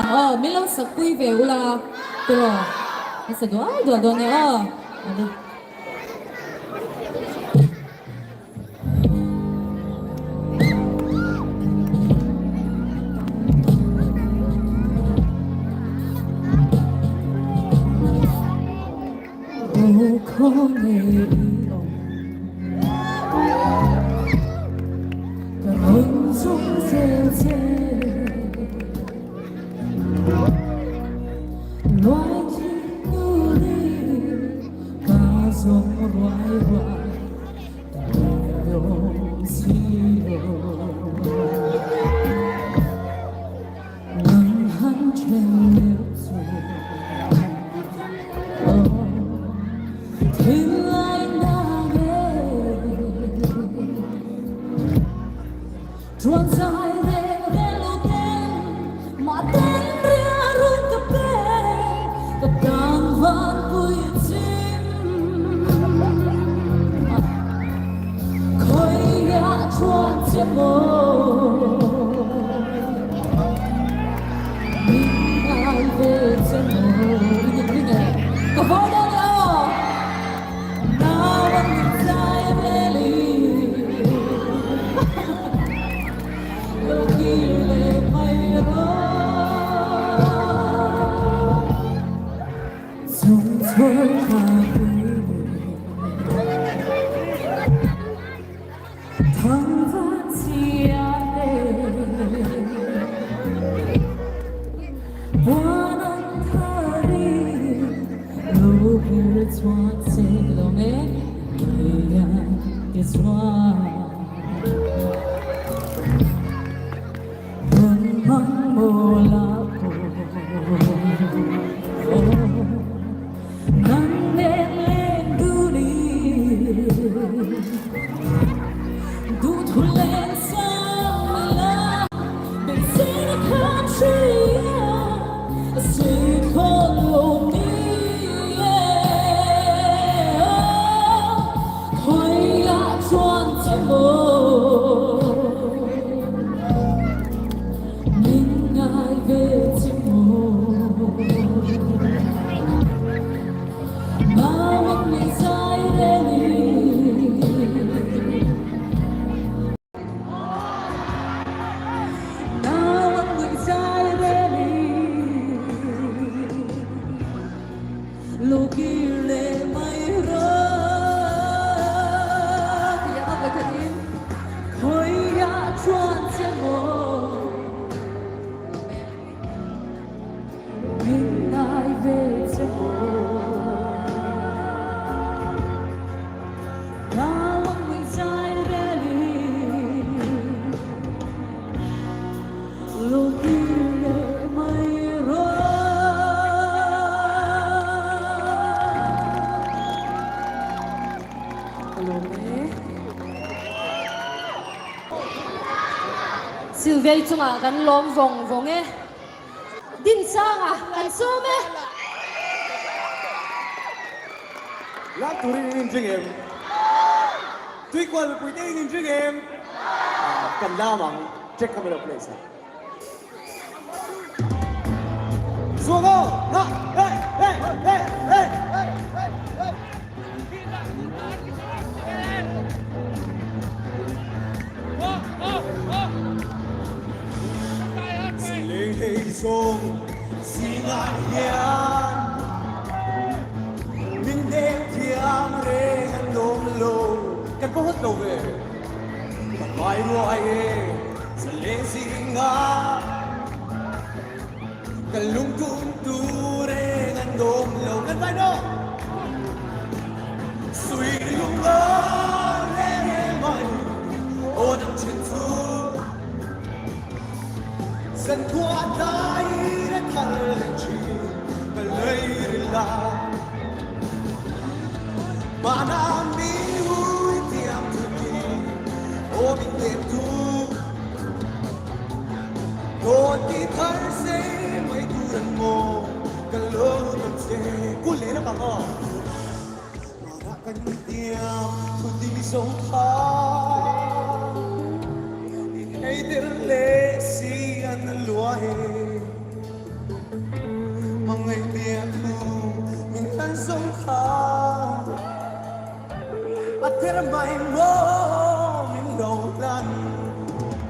ang aw, min lo sak pui ve ula tiraw, ka sa dual dual dawn e aw. Sylvia-i chungah kan lawm vawng vawng e. Dinsanga kan sawm e. Lam turin in inring em? Tuikual mipui te in inring em? Kan lam ang, check camera place a. Zuang aw! Na! Hey! Hey! Hey! Hey! Lei zawng zingah hian min deng thiam reng an awm lo. Kan pawh hawt lo ve. Ka ngai ruai e zaleng zingah ka lungtum tu reng an awm lo. Kan vai nawh. Sui lung aw reng reng mai aw nang chen chu. Zankhua tlai a thar leh thin ka lei ril a. Mahna mi ui thiam thut hi aw min nem tu. Dawn ti thar sei mai tur an maw ka lo tawn che. Kul leh lam ang aw. Mahna kan tiam thut hi mizo kha. Ei der leh si an luai. ber mai maw min lo tlan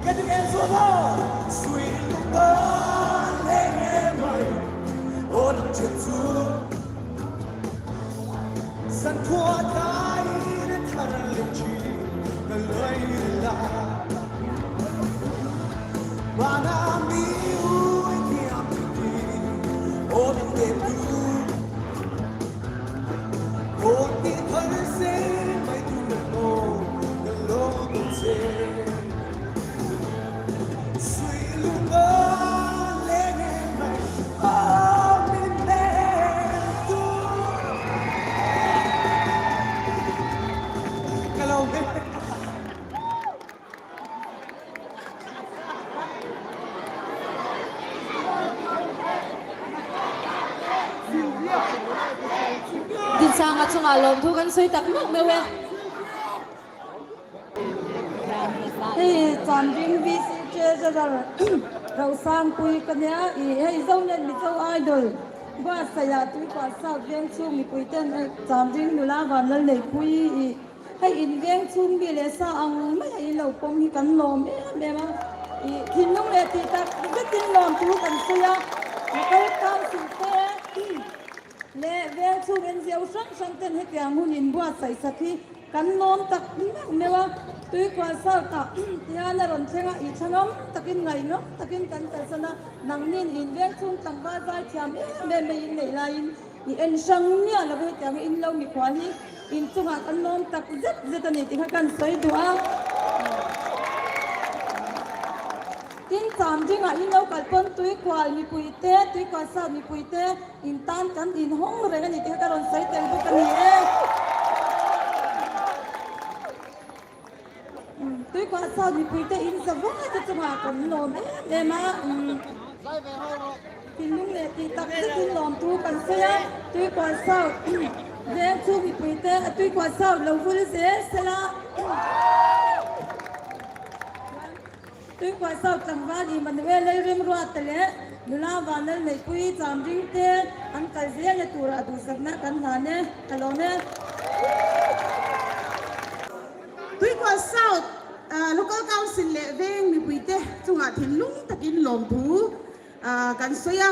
Ka dik em chuan aw Sui lung a leng em mai Aw nang chen chu San khua tlai na thar leh thin Ka luai la Vana mi ui thiam ti Aw nang chen chu Aw ti thar se mai tu na maw Ka lawm che Dinsanga chungah lawmthu kan sawi tak meuh meuh e. Hei Chamring VC Treasurer Rosangpui ka nia i hei Zonet Mizo Idol buatsaihah Tuipuah South veng chhung mipui ten Chamring nula Vanlalneihpui i hei in veng chhung mi leh sa ang mai a in lo pawm hi kan lawm em em a i thinlung leh tih tak zetin lawm thu kan sawi a Local Council te Leh vel chhung NGO hrang hrang ten hetiang hun in buatsaih sak hi kan lawm tak meuh meuh a, Tuikual South ah tihian a rawn thleng a, i thlangawm takin ngaihnawm takin kan kalsan a, nangnin in vel chhung tlangval zai thiam em em mai in neih laiin i en hrang miah lo hetiang hi in lo mikhual hi in chungah kan lawm tak zet zet a ni tih kha kan sawi duh a. Tin cham dingah in lo kal pawn Tuikual mipuite, Tuikual South mipuite, In tan kan inhawng reng a ni tih kha ka rawn sawi tel bawk a ni e. Tuikuah South mipuite in za vawng te chungah kan lawm em em a. Thinlung leh tih tak zetin lawmthu kan sawi a. Tuikuah South veng chhung mipuite Tuikuah South lo vul zel sela. Tuikuah South tlangval Emmanuel Lalremruata leh nula Vanlal Neihpuii Chamring te an kal zelna turah duhsakna kan hlan e, ka lawm e. Tuikuah South Local Council leh veng mipuite chungah thinlung takin lawmthu kan sawi a,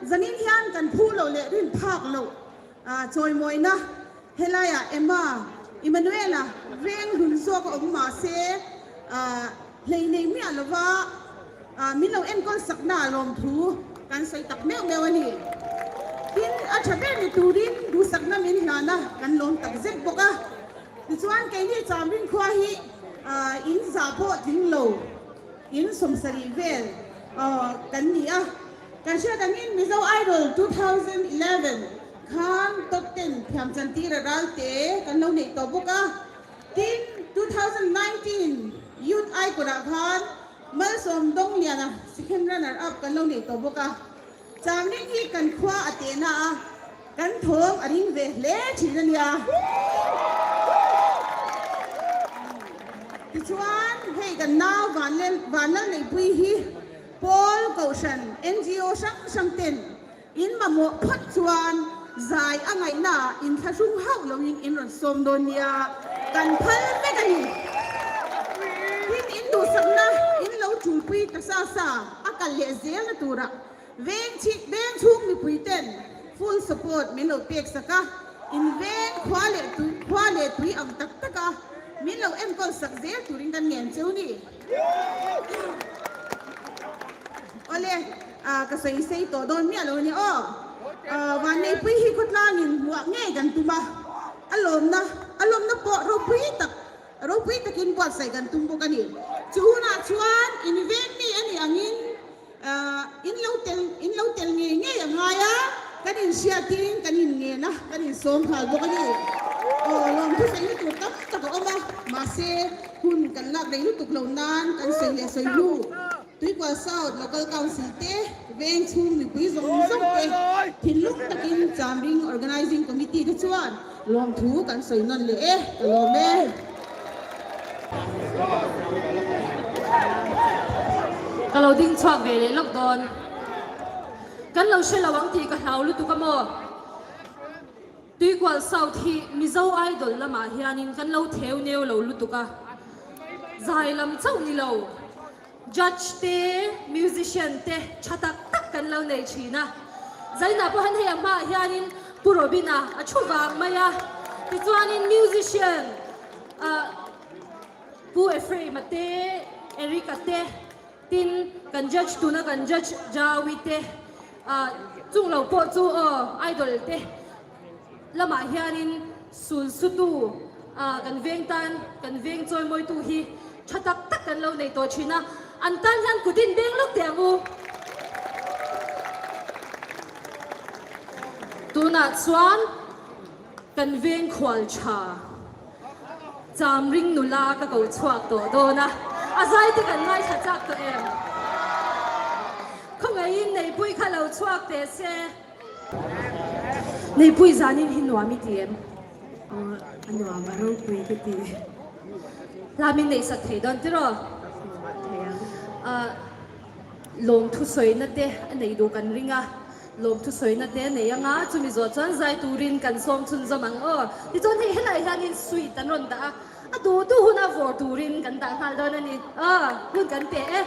zanin hian kan phu loh leh rin phak loh chawimawina helaiah Emma Emmanuel-a veng hlun zawk a awm mahse Hlei nei miah lova min lo enkawl sakna lawmthu kan sawi tak meuh meuh a ni. Tin, a tha ber ni turin duhsakna min hlan a, kan lawm tak zet bawk a. Tichuan, keini Chamring khua hi in zah pawh tling lo, in sawmsarih vel kan ni a. Kan hriat angin Mizo Idol 2011 khan top ten thiamchantira ralte kan lo neih tawh bawk a. Tin, 2019 Youth Icon ah khan Malsawm Dawngliana second runner up kan lo nei tawh bawk a. Changring hi kan khua a tehna a, kan thawm a ring ve hle thin a nia. Tichuan, hei kan nau Vanlalneihpui hi Pawl Kohhran NGO hrang hrang ten In mamawh phawt chuan zai a ngaihna in thlahrung hauh loin in rawn sawm dawn nia, kan phal vek a ni. Tin, in duhsakna in lo tulpui ta sa sa a kal leh zelna turah veng chhi veng chhung mipui ten full support min lo pek sak a, in veng khua leh tui khua leh tui ang tak tak a min lo enkawl sak zel turin kan ngen cheu ni. Awle. Ka sawi sei tawh dawn miah lo a ni aw. Vanneihpui hi khawtlangin hmuah ngei kan tum a, a lawmna a lawmna pawh ropui tak ropui takin buatsaih kan tum bawk a ni. Chu hunah chuan in veng mi a nih angin in lo tel in lo tel ngei ngei a ngai a, kan inhriatin kan inngen a, kan insawm nghal bawk a ni. Aw lawmthusaih na tur tam tak a awm a, mahse hun kan lak rei lutuk lo nan kan sawi leh sawi hnu. Tuikual South Local Council te, veng chhung mipui zawng zawng te thinlung takin Chamring Organising Committee te chuan lawmthu kan sawi nawn leh e, ka lawm e. Ka lo ding chhuak ve leh lawk dawn. Kan lo hre lo ang tih ka hlau lutuk a maw? Tuikual South hi Mizo Idol lamah hianin kan lo theu neu lo lutuk a, zai lam chauh ni lo, Judge te, musician te tha tak tak kan lo nei thin a. Zainah pawh han hei a hmaah hianin Pu Robin-a a thu vang mai a, tichuanin musician ah Pu Ephraim-a te, Eric-a te, tin kan judge tuna kan judge Jaui te ah chung lo pawh chu aw idol te lamah hianin sul sutu ah kan veng tan kan veng chawimawitu hi tha tak tak kan lo nei tawh thin a, an tan hian kut in beng lawk teh ang u. Tunah chuan kan veng khual tha Chamring nula ka ko chhuak tawh dawn a, a zai te kan ngaithla chak tawh em? Khawngaihin Neihpui kha lo chhuak teh se. Neihpui zanin hi nuam i ti em? Aw, a nuam a ropui ka ti. Hla min neihsak thei dawn tiraw? Thei ang. Ah, lawmthu sawina te a nei duh kan ring a, lawmthu sawina te a nei ang a, chumi zawh chuan zai turin kan sawm chhunzawm ang aw. Tichuan hei helaiah hianin sweet an rawn dah a, a duh duh huna vawr turin kan dah nghal dawn a ni. Aw, hun kan pe e.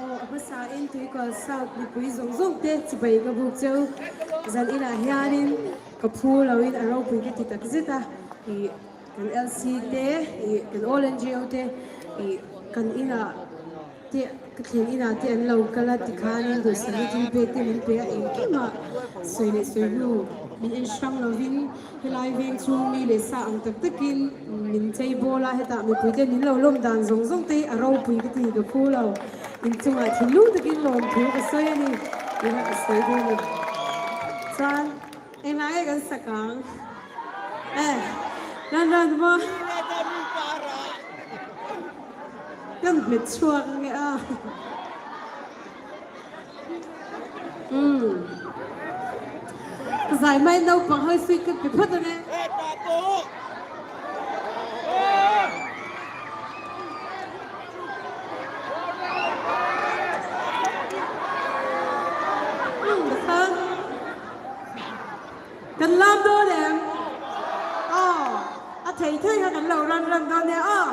Aw, a hmasain Tuikual South mipui zawng zawng te chibai ka buk cheu. Zan inah hianin ka phu loin a ropui ka ti tak zet a, ih kan LC te, ih kan All NGO te, ih kan inah te ka thlen inah te an lo kal a tikhanin duhsakna thil pek te min pe a, engkimah sawi leh sawi hnu min en hrang lovin Helai veng chu mi leh sa ang tak takin min chei bawl a, hetah mipuite min lo lawm dan zawng zawng te hi a ropui ka ti ka phu lo. Inchungah thinlung takin lawmthu ka sawi a ni tih ka sawi duh a ni. Chuan engah nge kan sak ang? Eh, ran ran maw? Kan hmet chhuak ange a. Umm. Zai mai naupang hawi sweet ka pe phawt ang e. Umm ka Kan lam dawn em? Aw, a thei thei kha kan lo run run dawn nia aw.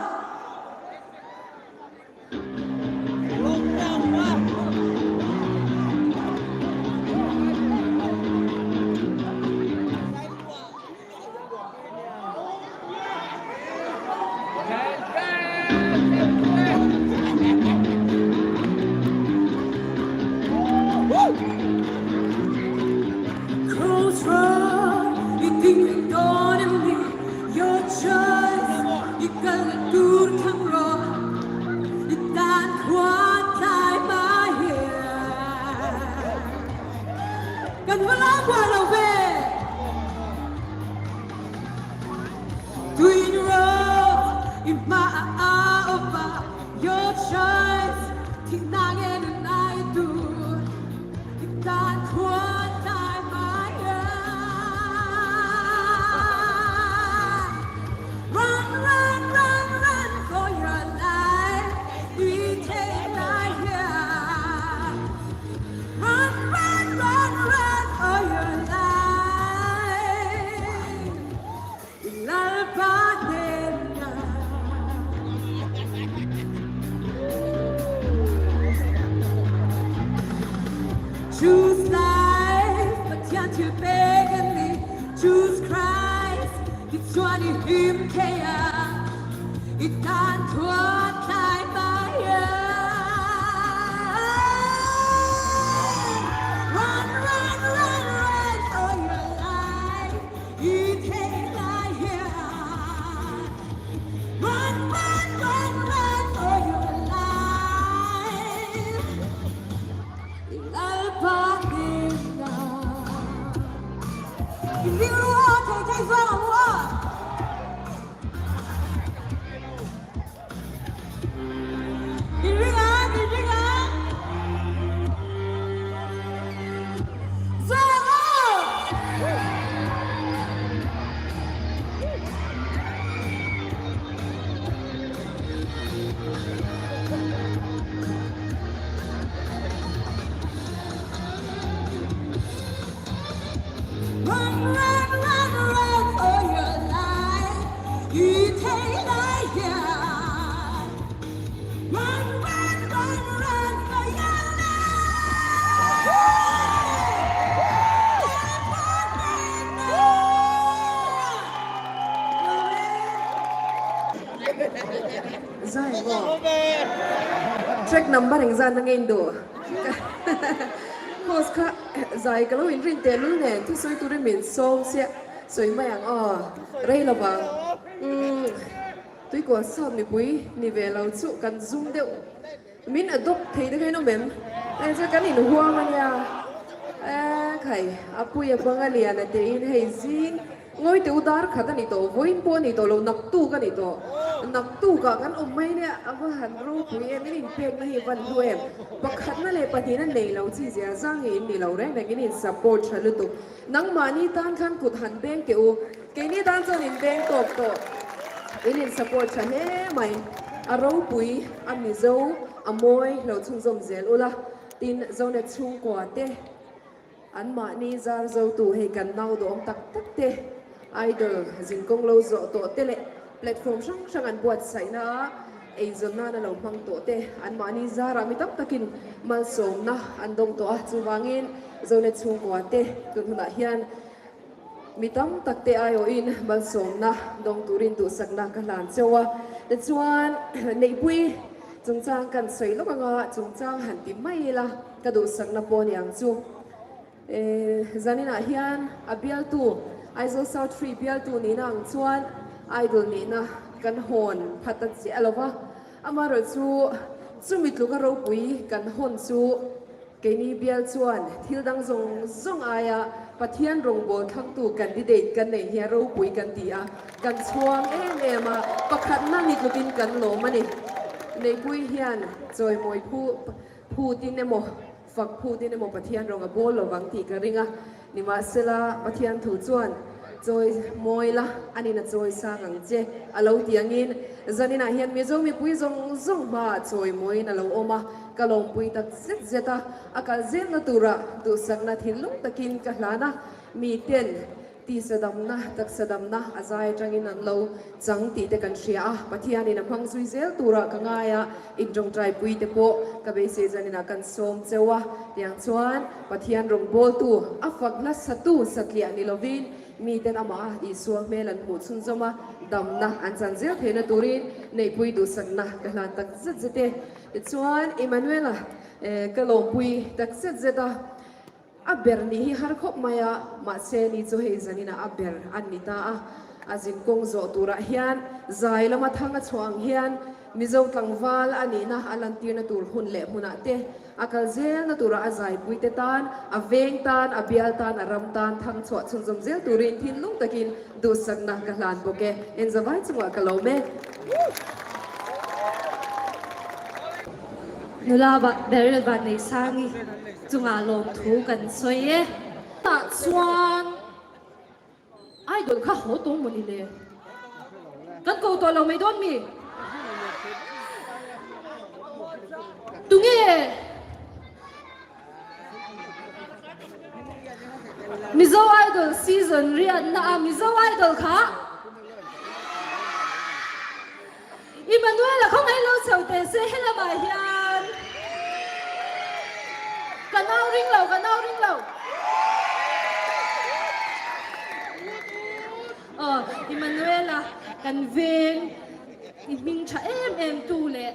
Run run run run for your life I thei lai hian Run run run run for your life Ka pawh nen Zai maw? Track number engzat na nge in duh? Host kha zai ka lo inrin teh lul nen thusawi turin min sawm chiah sawi mai ang aw rei lo vang. Umm tuikual sap mipui ni ve lo chu kan zum deuh min adopt thei te kha in awm em? Hei chu kan inhuam a nia eh khai a pui a bang a lian a teiin hei zing Ngawi teh u dar khat a ni tawh, vawiin pawh a ni tawh lo, naktuk a ni tawh. Naktukah kan awm mai nia, a va han ropui em, in inpekna hi a van hlu em. Pakhatna leh pahnihna nei lo chi zia zang hi in ni lo reng reng, in in support tha lutuk. Nangmahni tan khan kut han beng teh u, keini tan chuan in beng tawp tawh. In in support tha hle mai, a ropui, a mizo, a mawi lo chhunzawm zel ula, tin Zonet chhungkua te. Anmahni zar zotu hei kan nau duhawm tak tak te, idol zinkawng lo zawh tawh te leh platform hrang hrang an buatsaihna a eizawn nana lo hmang tawh te anmahni zarah mi tam takin malsawmna an dawng tawh a. Chuvangin Zonet chhungkua te tun hunah hian mi tam tak te aiawhin malsawmna dawng turin duhsakna ka hlan cheu a. Tichuan Neihpui chungchang kan sawi lawk anga chungchang han ti mai ila. Ka duhsakna pawh ni ang chu. Zaninah hian a bialtu, Aizawl South Free bialtu nihna ang chuan Idol nihna kan hawn pha ta chiah lo va. Amaherawh chu chumi tluka ropui kan hawn chu keini bial chuan thil dang zawng zawng aia Pathian rawngbâwl thlangtu candidate kan neih hi a ropui kan ti a, kan chhuang em em a, pakhatna ni tlukin kan lawm a ni. Neihpui hian chawimawi phu. Phutin emaw, fak phutin emaw Pathian rawng a bawl lo vang tih ka ring a, nimahsela Pathian thu chuan chawi mawi la, anin a chawi sang ang che a lo ti angin zaninah hian Mizo mipui zawng zawng hmaah chawi mawiin a lo awm a, ka lawmpui tak zet zet a, a kal zelna turah duhsakna thinlung takin ka hlan a, miten Tisa damna, taksa damna a zai atangin an lo chang tih te kan hria a, Pathianin a hmang zui zel turah ka ngai a, intawngtaipui te pawh ka beisei zaninah kan sawm cheu a, tiang chuan Pathian rawngbawltu, a fak hla satu satliah ni lovin miten amah Isua hmel an hmuh chhunzawm a, damna an chan zel theihna turin neihpui duhsakna ka hlan tak zet zet e. Tichuan Emmanuela ka lawmpui tak zet zet a. A ber nih hi har khawp mai a, mahse ni chu hei zaninah a ber an ni ta a. A zinkawng zawh turah hian zai lama thang a chhuah ang hian Mizo tlangval a nihna a lantirna tur hun leh hmunah te, a kal zelna turah a zaipuite tan, a veng tan, a bial tan, a ram tan thang chhuah chhunzawm zel turin thinlung takin duhsakna ka hlan bawk e. Enzavai chungah ka lawm e. Nula Beryl Vanneihsangi chungah lawmthu kan sawi e. Tah chuan Idol kha haw tawh maw ni le? Kan ko tawh lo mai dawn mi? Tunge? Mizo Idol season riatna a Mizo Idol kha Immanuel-a khawngaih lo chho teh se helamah hian ka nau ring lo, ka nau ring lo. Aw, Immanuel-a kan veng i hming tha em em tu leh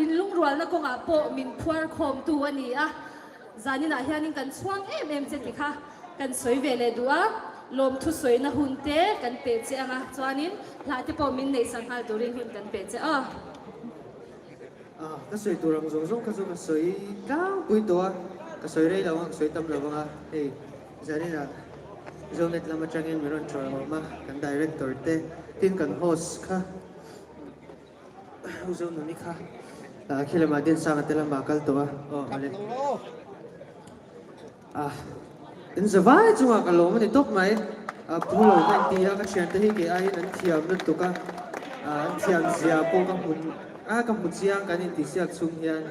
inlungrualna kawngah pawh min phuar khawmtu a ni a. Zaninah hianin kan chhuang em em che ti kha kan sawi ve leh duh a, lawmthu sawina hun te kan pe che ang a, chuanin hlah te pawh min neih sak nghal turin hun kan pe che aw. Ah, ka sawi tur ang zawng zawng kha chu ka sawi tlangpui tawh a, ka sawi rei lo ang, ka sawi tam lo ang a, hei zaninah Zonet lam atangin min rawn chawiawm a, kan director te, tin kan host kha. U Zonuni kha khi lamah Dinsanga te lamah a kal tawh a, aw awle. Ah, in zavai chungah ka lawm a ni tawp mai. Ah, pu lo ka inti a, ka thiante hi kei aiin an thiam lutuk a, ah, an thiam zia pawh ka hmu, ah, ka hmu chiang kan intihsiak chhung hian,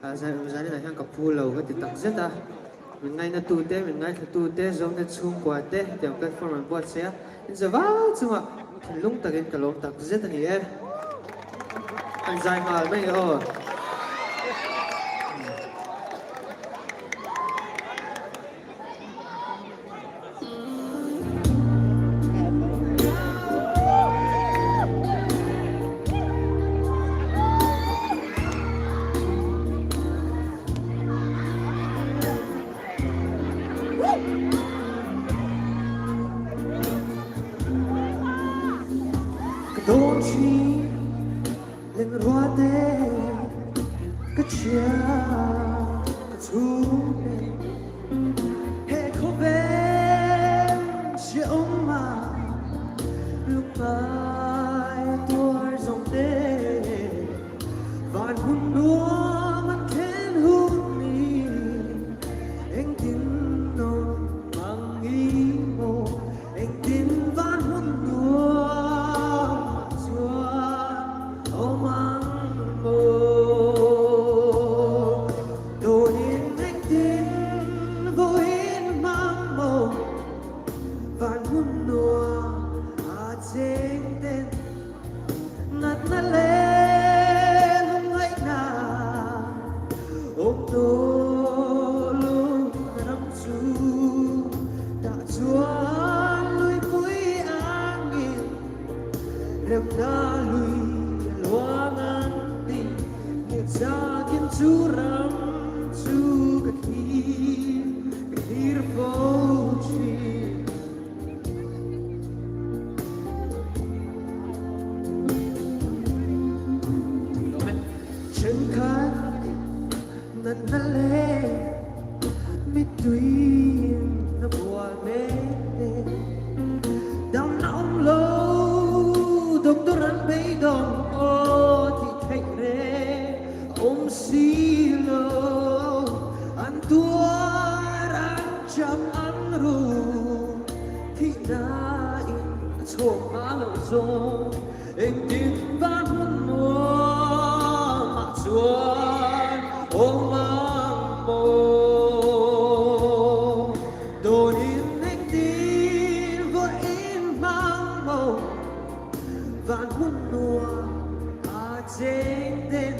ah, zaninah hian ka phu lo ka ti tak zet a. Min ngainatute, min ngaithlatute, Zonet chhungkua te hetiang platform an buatsaih a, in za vai chungah thinlung takin ka lawm tak zet a ni e. An zai nghal mai aw. Ka dawn thin lengrua te ka chhia ka chhung te he khawvel hreawm ah lungngai tuar zawng te Van hun nuam an thlen hun ni engtin nawm ang i maw engtin van hun nuam ah chuan awm ang maw dawnin engtin vawiin hmang maw van hun nuam a cheng ten Natna leh lungngaihna awm tawh lo ram chu tah chuan luipui angin remna lui a luang an ti hmuh chakin chu ram chu ka thlir ka thlir fo thin. Thenkhat natna leh mittuiin a bual mek te Damna awm lo doctor an beidawng aw tih theih reng a awm si lo An tuar an cham an ru Thihnain a chhawm hma loh zawng engtin van hun nuamah chuan awm ang maw? Dawnin engtin vawiin hmang maw? Van hun nuam a cheng den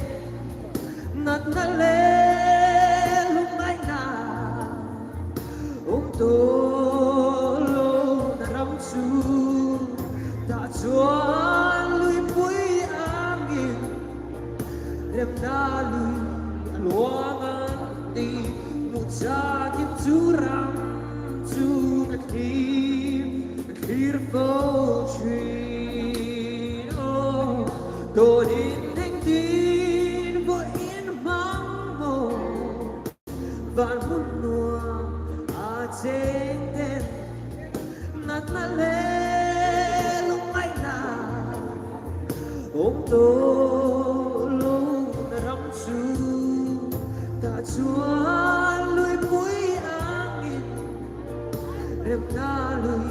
natna leh lungngaihna. Awm tawh lo na ram chu tah chuan luipui angin remna lui a luang an ti hmuh chakin chu ram chu ka thlir ka thlir fo thin aw dawnin engtin vawiin hmang maw Van hun nuam a cheng ten natna leh lungngaihna awm tawh lo na ram chu tah chuan luipui angin remna lui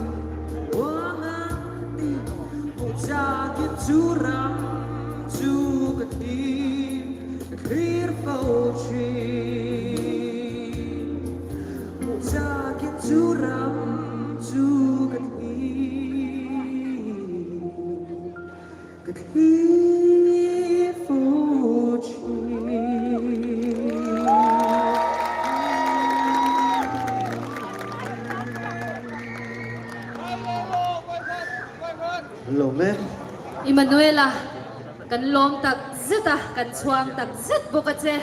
uang ang ti hmuh chakin chu ram chu ka thlir Ka thlir fo thin Hmuh chakin chu ram chu ka thlir Ka thlir fo thin. Lawm e. Immanuela. Kan lawm tak zet a, kan chhuang tak zet bawk a che.